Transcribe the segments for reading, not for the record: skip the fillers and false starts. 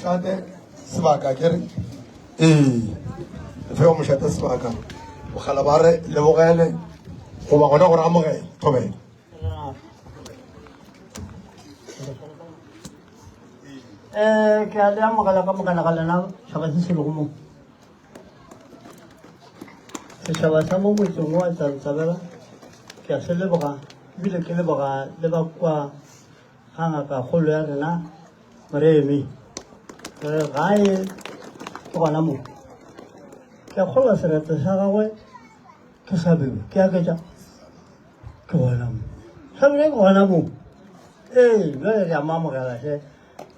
mošate sebaka ke re ee re fe ba mošate sebaka bokgala ba re lebogele goba gona gore amogele thobela um ke a le amogela ka mokana ga lena tšhaba se se lego mo setšhaba sa mo motseng wa tsantsabela ke a se leboga ebile ke leboga le ba kwa ga ngaka kgolo ya rena moremi re gae ke gona mo ke a kgolwa sereto sa gagwe ke sa bebe ke aketša ke gona mo sa bebe ke gona mo ee jale re a mo amogela hle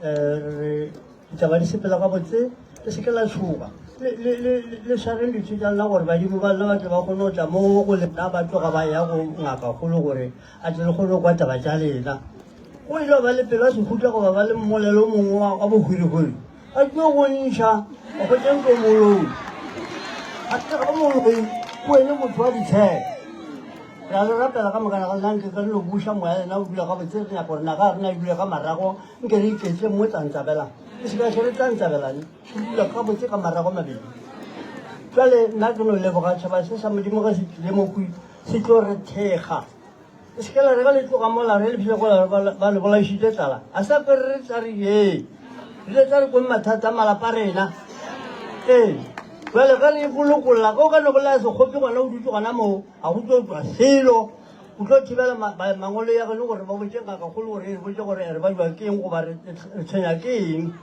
um re ditaba di sepela gabotse le seke la tshoga le swareng ditho tša lena gore badimo ba lena ba tle ba kgone go tla mo go lena ba tloga ba ya go ngakakgolo gore a tle le kgone go kwa taba tša lena go ile ba le pelo ya sehutla goba ba le mmolelo o mongwe wa bohwirihwiri a tlo go ntšha a hwetše nko moloi a tlega moloi ko ene motho wa ditshele re a le rapela ka mokana ga lena nke ka le buša moya lena o dula gabotse re nyaka gore naga ya rena e dule ka marago nke re iketle mo tsantsabelang e se ka se re tsantsabelane se dula gabotse ka marago mabedi jale nna ke no leboga tšhaba se sa modimo ge se tlile mo kwi se tlo re thekga e se ke la re ge le tloga mola re le phile go ba le bolaišitše tlala a sa kwe re tla re ye re ile tla re kweng mathata a malapa rena ee jale ge re ikolokolla ge o ka no bolaya sekgopi gona o dutse gona moo ga go tlo tswa selo o tlo thibela mangolo ya geno gore ba botse ngakagolo gore e botse gore re ba jwa ke eng goba re tshwenya ke eng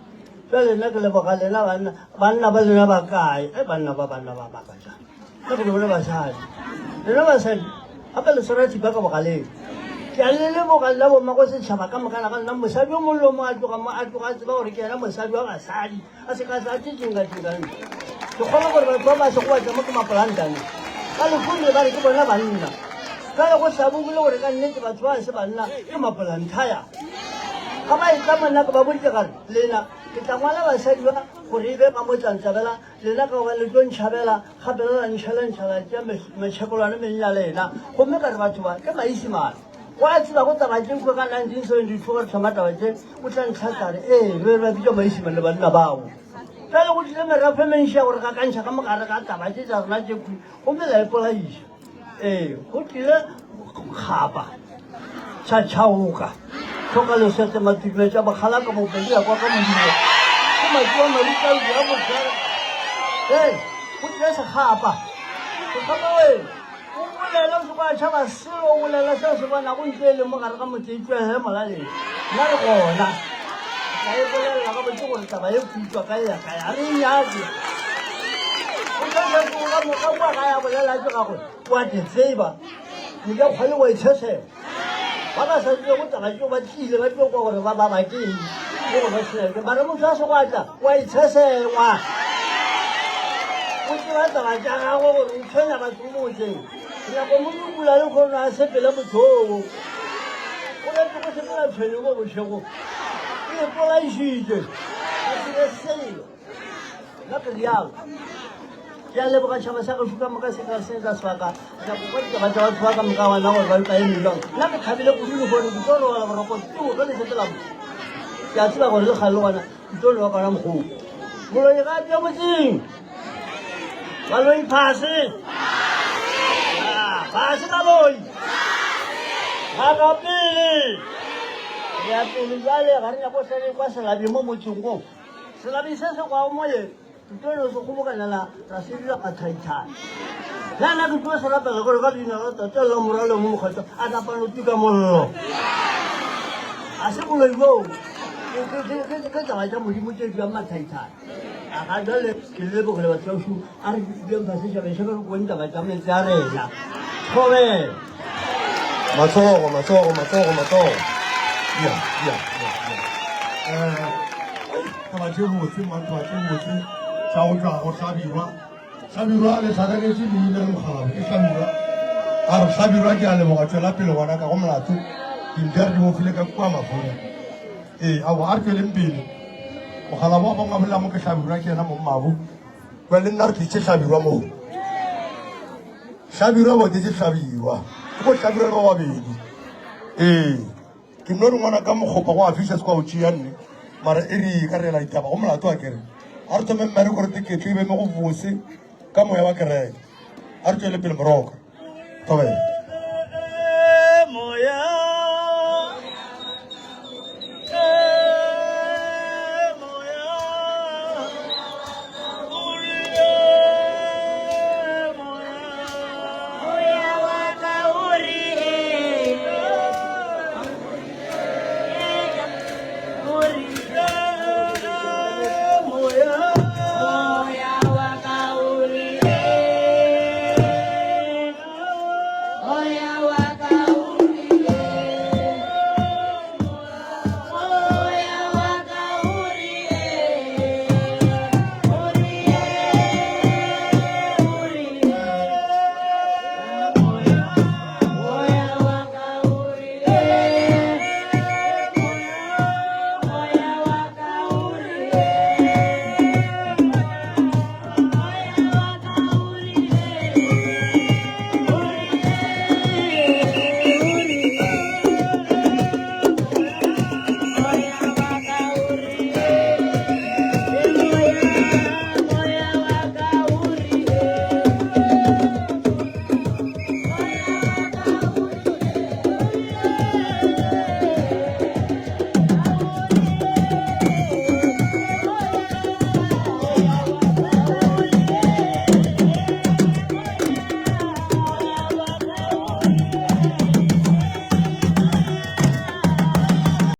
jale nna ke leboga lena banna banna ba lena ba kae e banna ba banna ba makatša ka go bone basadi lena basadi gape le swara thipa ka bogaleng ke a le leboga nna bommago setšhaba ka mokana ga nna mosadi o mongwe le o mongwe a tloga mo a tloga a tseba gore ke yena mosadi wa basadi a se ka sa tšetšengatšengane ke kgona gore batho ba ba sego ba tla mo ke mapolantane ba lefunle ba re ke bona banna jale go hlabogile gore ka nnete batho ba se banna ke mapolanthaya ga ba etla monna ke ba boditse gare lena ke tla ngwala basadi ba gore e be ba mo tlantsabela Lena ka gobane le tlo ntšhabela gape la la ntšhalantšha la tšea metšhekolwane meng ya lena. Gomme ka re batho ba ke Maisimane. Go a tseba go taba tše kwe ka 1972 ge re thoma taba tše o tla ntlhatsa re ee re ba bitša Maisimane le banna bao. Bjale go tlile merafo e mentši ya go re gakantšha ka mogare ga taba tše tša rena tše kwe gomme la ipolaiša. Ee, go tlile kgapa tšhatšhaoka tlhoka leswete matumetša bokgalaka bopedi ya kwa ka modimo ke matšoa marutauti a botshwara ee go tlile sekgapa sekgapa we o bolele o se kwa tšhaba selo o bolele seo se bonago ntlo e leng mo gare ga motse e tšwele molaleng nna re gona ka e bolelela gabotse gore taba e kutswa kae ya kae ga re e nyake o tla fetoga moka kwa ga ya bolela ke gagwe wa te tseba nka kgone wa itshesela ba ba sa tsebe go taba tšeo ba tlile ba tlo kwa gore ba ba ba ke eng le gore ba tshela ke mara motho a se go atla wa itshesengwa o tseba taba tša gagwe gore o tshwenya batho mo motseng nyako mo dukula le kgono a sepele motho oo o letse go sepela tshwenye mo bošego e ipolaišitše a dire selo nna ke rialo ke a leboga tšhaba sa gešo ka moka se ka se ka sebaka ka go kwa ditaba tša batho ba ka moka gona gore ba ba eme jang nna ke thabile kudu le gore ke tlo robala boroko tuo ge le sepela mo ke a tseba gore le kgale le gona ke tlo loba kona mogolo moloi ga a bja motseng baloi phase phase baloi ga ka pele re ya pele jale ga re nyako hlele kwa selabi mo motseng ko selabi se se kwago moye ke tlo no se kgobokanela ra se dira mathaithai le ana ke tlo se rapela gore ka leina la tate la morwa le mo mokgethwa a napa no tuka mollo a se boloi boo ke taba tša modimo tše jang mathaithai a ga jale ke lebogile batho ba šo a re duleng fase šabeng šabe re kweng taba tša metse a rena thobela Matsogo, matsogo, matsogo, matsogo. Ya, ya, ya, ya. Eh, taba tše botse, man, taba tše botse tša go tšwa go Hlabirwa. Hlabirwa le hlakanetše leina le mokgalabje ke Hlabirwa. A re Hlabirwa ke a leboga tšwela pele ngwana ka go molato. Dimpša re di bofile ka kua mafung. Ee, aowa a re tšweleng pele. Mokgalabje wa bangwe a bolela mo ke Hlabirwa ke yena mongmabu. Bjale le nna re tlišitše Hlabirwa mo. Hlabirwa ba tlišitše Hlabirwa. Ke bo Hlabirwa le ba babedi. Ee, ke nno re ngwana ka mokgopa go a fiša se kwa o tšea nne. Mara e re ka reela ditaba go molato a kere. A re thome mmereko re teketlo e be mo go bose ka moya wa kereke. A re tšwele pele moroka. Thobela.